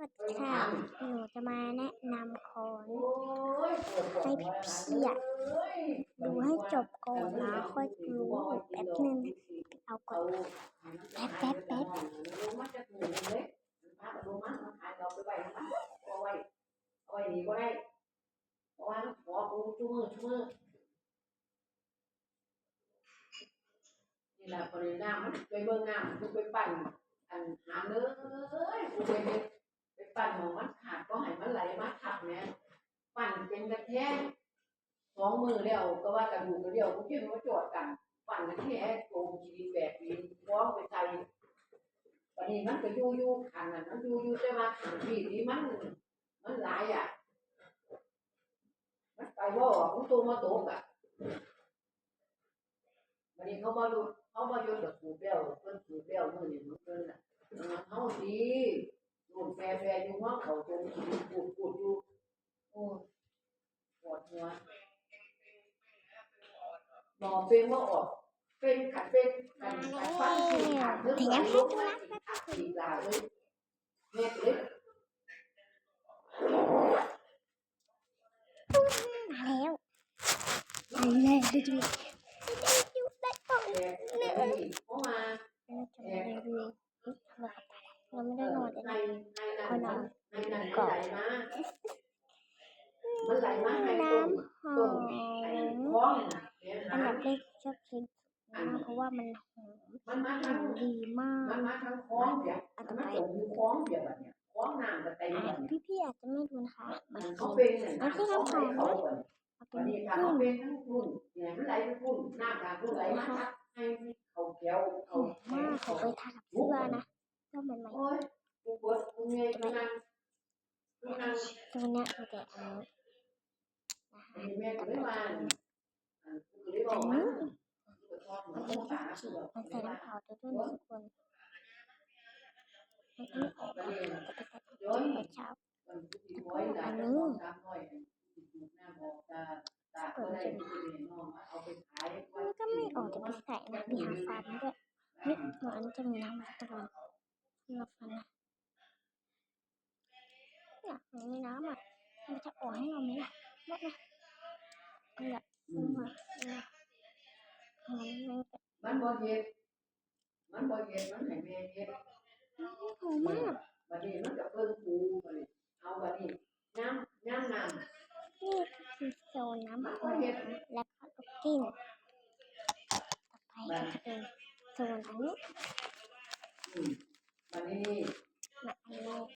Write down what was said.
สวัสดีค่ะ หนูจะมาแนะนำค้อนให้พี่ๆอะดูให้จบก่อนนะ ค่อยรู้ แป๊บหนึ่ง ไปเอาก่อน แป๊บๆๆ ນີ້ລະ ປະເດັນນ້ຳມັນ ໄປເບິ່ງນ້ຳ ໄປປັ່ນ ອັນ ຫາມເອີຍ ກູໄປເຮັດ ໄປປັ່ນໝ່ອງມັນຂາດ ບໍ່ໃຫ້ມັນໄຫຼມາທັບແໝ່ ປັ່ນເປັນກະແທ ສອງມື້ແລ້ວ ກໍວ່າກະດູກກະດ່ຽວ ກູຄິດວ່າຈອດກັນ ປັ່ນກະແທ ໂຕຂີ້ດິນແບກດິນ ຄອງໄປໃສ່ ບາດນີ້ມັນກະຢູ່ ຢູ່ ອັນນັ້ນ ມັນຢູ່ ຢູ່ ແຕ່ວ່າຂ້າງທີ່ນີ້ມັນ ມັນຫຼາຍອະ ມັນໄປບໍ່ອອກ ມັນຕົກມາຕົກອະ ບາດນີ້ເຂົາບໍ່ຢຸດ ເຂົາບໍ່ຢຸດກະສູບແລ້ວ ເພິ່ນສູບແລ້ວມື້ນີ້ຂອງເພິ່ນນະ ເຮົາຊິໂດນແຟໆຢູ່ ເຮົາເຂົ້າຕົງກິນປູດໆຢູ່ ໂອ້ຍ ປວດຫົວ ໝໍເປັ່ງບໍ່ອອກ ເປັ່ງ ຄັນເປັ່ງ ຄັນ ຄັນຟັນທີ່ຂາດເທິງ ເອົາລົງມາກິນຜັກ ຕີປລາເລີຍ ເຮັດເລີຍ. ມາແລ້ວ ມາແລ້ວ ໄດ້ຢູ່ ໄດ້ຢູ່ ໄດ້ຢູ່ ໄດ້ຢູ່ ໄດ້ຢູ່ ໄດ້ຢູ່ ໄດ້ຢູ່ ຍັງບໍ່ໄດ້ນອນເລີຍນະ ຂໍນອນກ່ອນ ນ້ຳຫອມ ອັນດັບແລກທີ່ຊອບກິນ ເພາະວ່າມັນຫອມ ມັນມາທາງ ມັນດີມາກ ມັນມາທາງຄອງເດ ອັນຕໍ່ໄປ ມັນຕົກຢູ່ຄອງເດ ບັດນີ້ ຄອງນ້ຳກໍເຕັມ ອ່າ ບັດນີ້ ພີ່ໆອາດຈະໄມ່ຮູ້ນະຄະ ມັນກິນ ມັນຄືນ້ຳຫອມນະ ເອົາໄປ ບັດນີ້ຖ້າເຮົາເປັນທາງພຸ້ນ ແມ່ນມັນໄຫຼໄປພຸ້ນ ນ້ຳທາງພຸ້ນໄຫຼມາ ໃຫ້ເຂົາແກ້ວ ເຂົາ ຫອມມາກ ເຂົາໄປທາກັບເສື້ອນະ ເຈົ້າແມ່ນໃໝ່ ໂອ້ຍ ກູເປີດ ກູເງຍ ກູນັ່ງ ຕົວເນີ້ຍມັນຈະ ອັນນີ້ ອັນນີ້ ອັນນີ້ມັນເປັນຂອງກິນ ມັນໃສ່ນ້ຳເຂົ້າເດີທຸກຄົນ ມັນອອກມາ ເອົາໄປໃສ່ຕອນເຊົ້າ ແລ້ວກໍອັນນີ້ ເປີດຈົນ ມັນກໍໄມ່ອອກ ແຕ່ໄປໃສ່ນະ ໄປຫາຟັນດ້ວຍ ນີ້ ເມື່ອອັນຈະມີນ້ຳຕະຫຼອດ ເພື່ອຟັນນະ ເນຍ ມັນມີນ້ຳອະ ມັນຈະອອກໃຫ້ເຮົາໄໝລະ ໝົດລະ ນີ້ລະ ອືມ ມັນບໍ່ເຮັດ ມັນບໍ່ເຮັດ ມັນໃຫ້ແມ່ເຮັດ ອືມ ຫອມມາກ ບັດນີ້